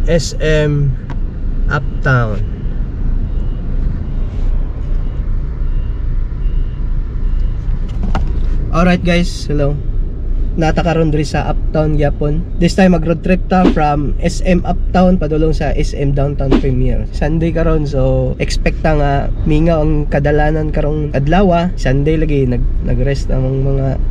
SM Uptown. Alright guys, hello. Nata karon diri sa Uptown gyapon. This time mag road trip ta from SM Uptown padulong sa SM Downtown Premier. Sunday karon, so expect ta nga mingaw ang kadalanan karong adlaw. Sunday lagi nag-rest ang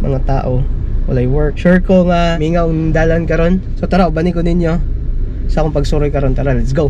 mga tao, walay work. Sure ko nga mingaw ang dalan karon. So tara, ubani ko ninyo sa akong pagsuroy karon. Tara, let's go.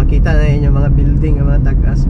Nakita na yun yung mga building, yung mga tagas.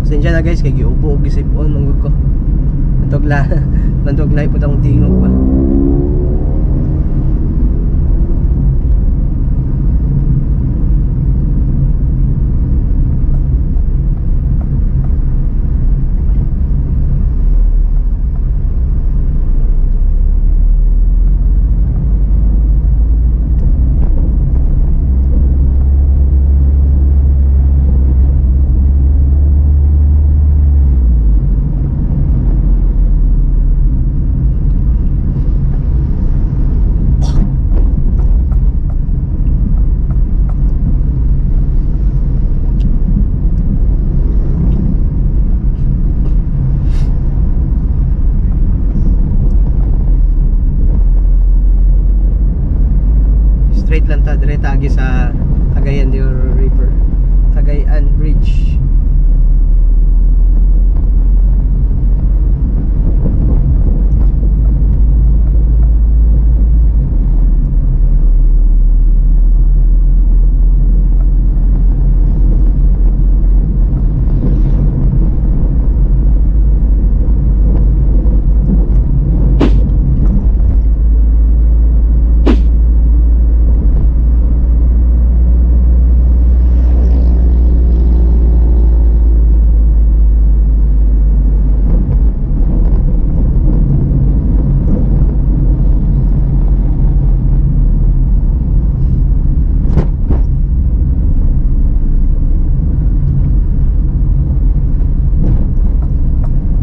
Pasensya na guys, kay giubo og gisip-on manggod ko. Bantog la po akong tingog pa. Straight lang ta, dire ta agi sa Cagayan de Oro River, Cagayan Bridge.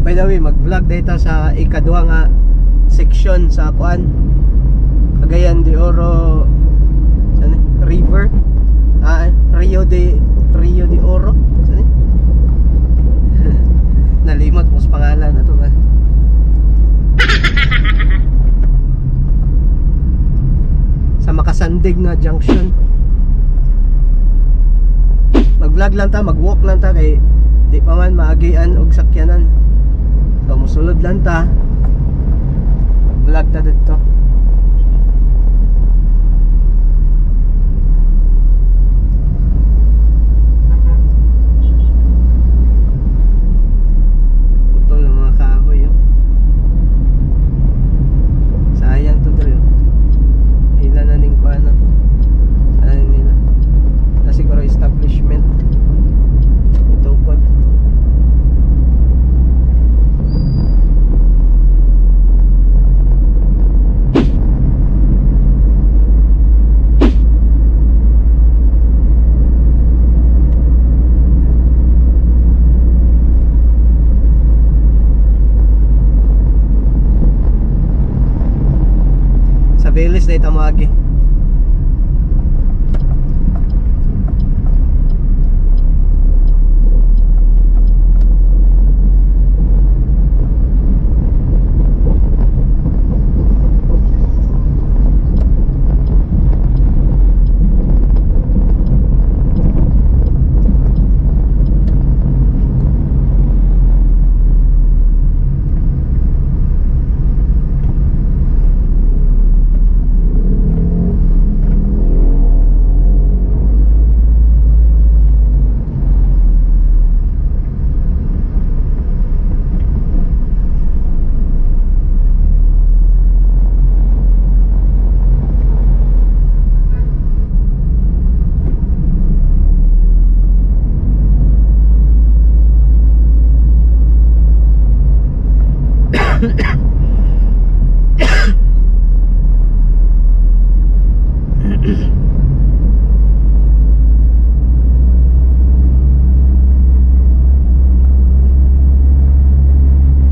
By the way, mag-vlog dito sa ikaduha nga section sa kuan, Cagayan de Oro saan eh? River, Rio de Oro saan eh? Nalimot mo sa pangalan ato ba. Sa Makasandig na junction. Mag-vlog lang ta, mag-walk lang ta kay di pa man maagian og sakyanan. So musulod lang ta, vlog ta dito. Putol ng mga kahoy, oh. Sayang to dre, oh. Ila na ning kuan, oh. Sayang nila. Na siguro establishment. Itukod. Sa Veles na itamagi.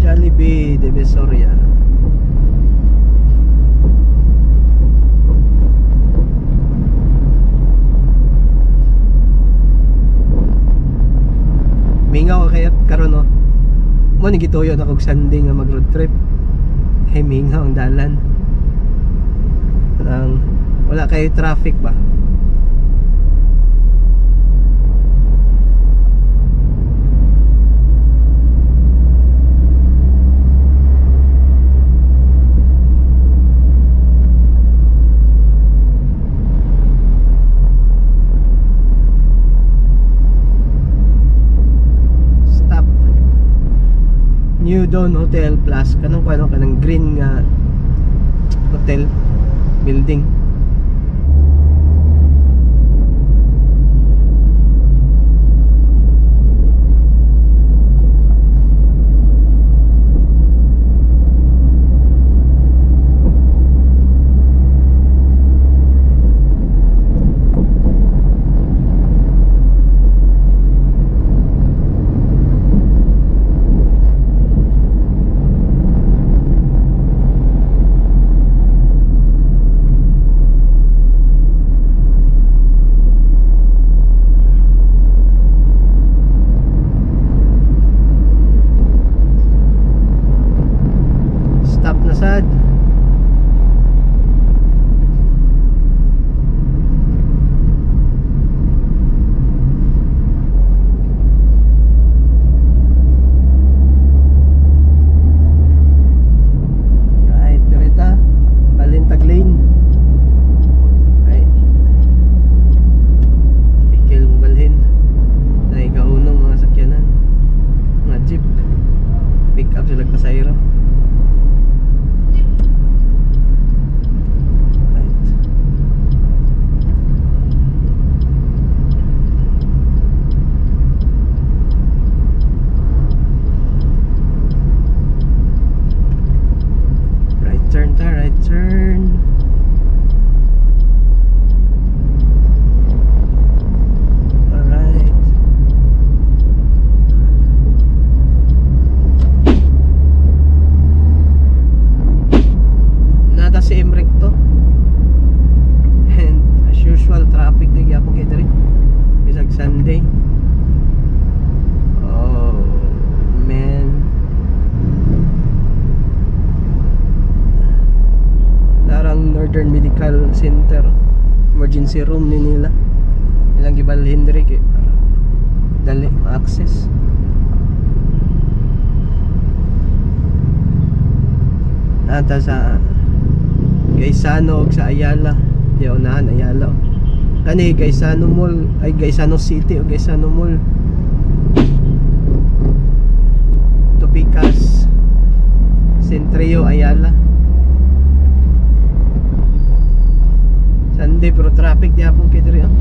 Jollibee Divisoria. Mingaw ka kaya karon, no. Mo ni gituyo na kog Sunday nga mag road trip. Kay mingaw ang dalan. Kanang wala kay traffic ba. Stop. New Dawn Hotel Plus kanang kuno kanang green nga hotel building. Turn. Alright. Nata si M Recto. And as usual, traffic na gyapon kay diri. Bisag Sunday. Oh man. Narang Northern Medical Center, emergency room ni nila. Ilang gibalhin diri kay para dali ma-access. Nata sa Gaisano og sa Ayala. Di unahan Ayala. Kani Gaisano Mall, ay Gaisano City o Gaisano Mall. Topicas, Centrio, Ayala. Sunday pero traffic di hapon kay diri, oh.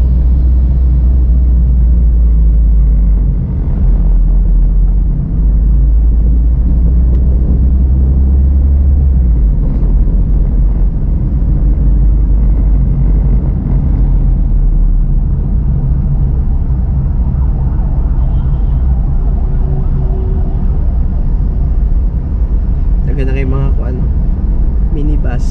Daghan na kay mga kuan, minibus.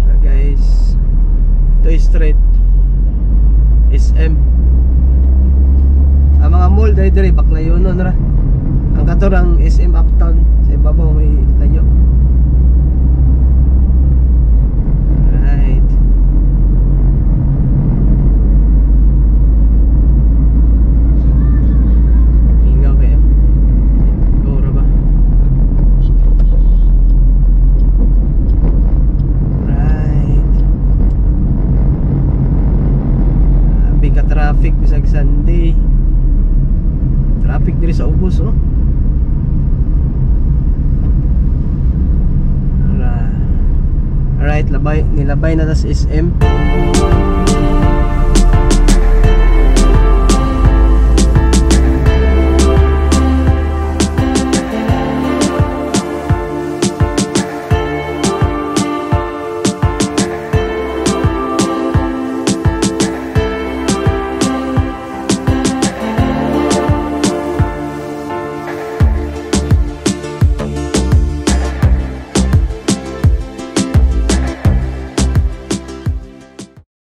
Ah, guys, ito is straight SM. Ang mga mall diri diri Baclayonon ra. Ang katorang SM Uptown sa ibabaw may layo. Right. Ingaw kayo. Go ra ba? Right. Grabe ka traffic bisag Sunday. Traffic diri sa ubos, oh. Alright, labay nilabay na ta sa SM.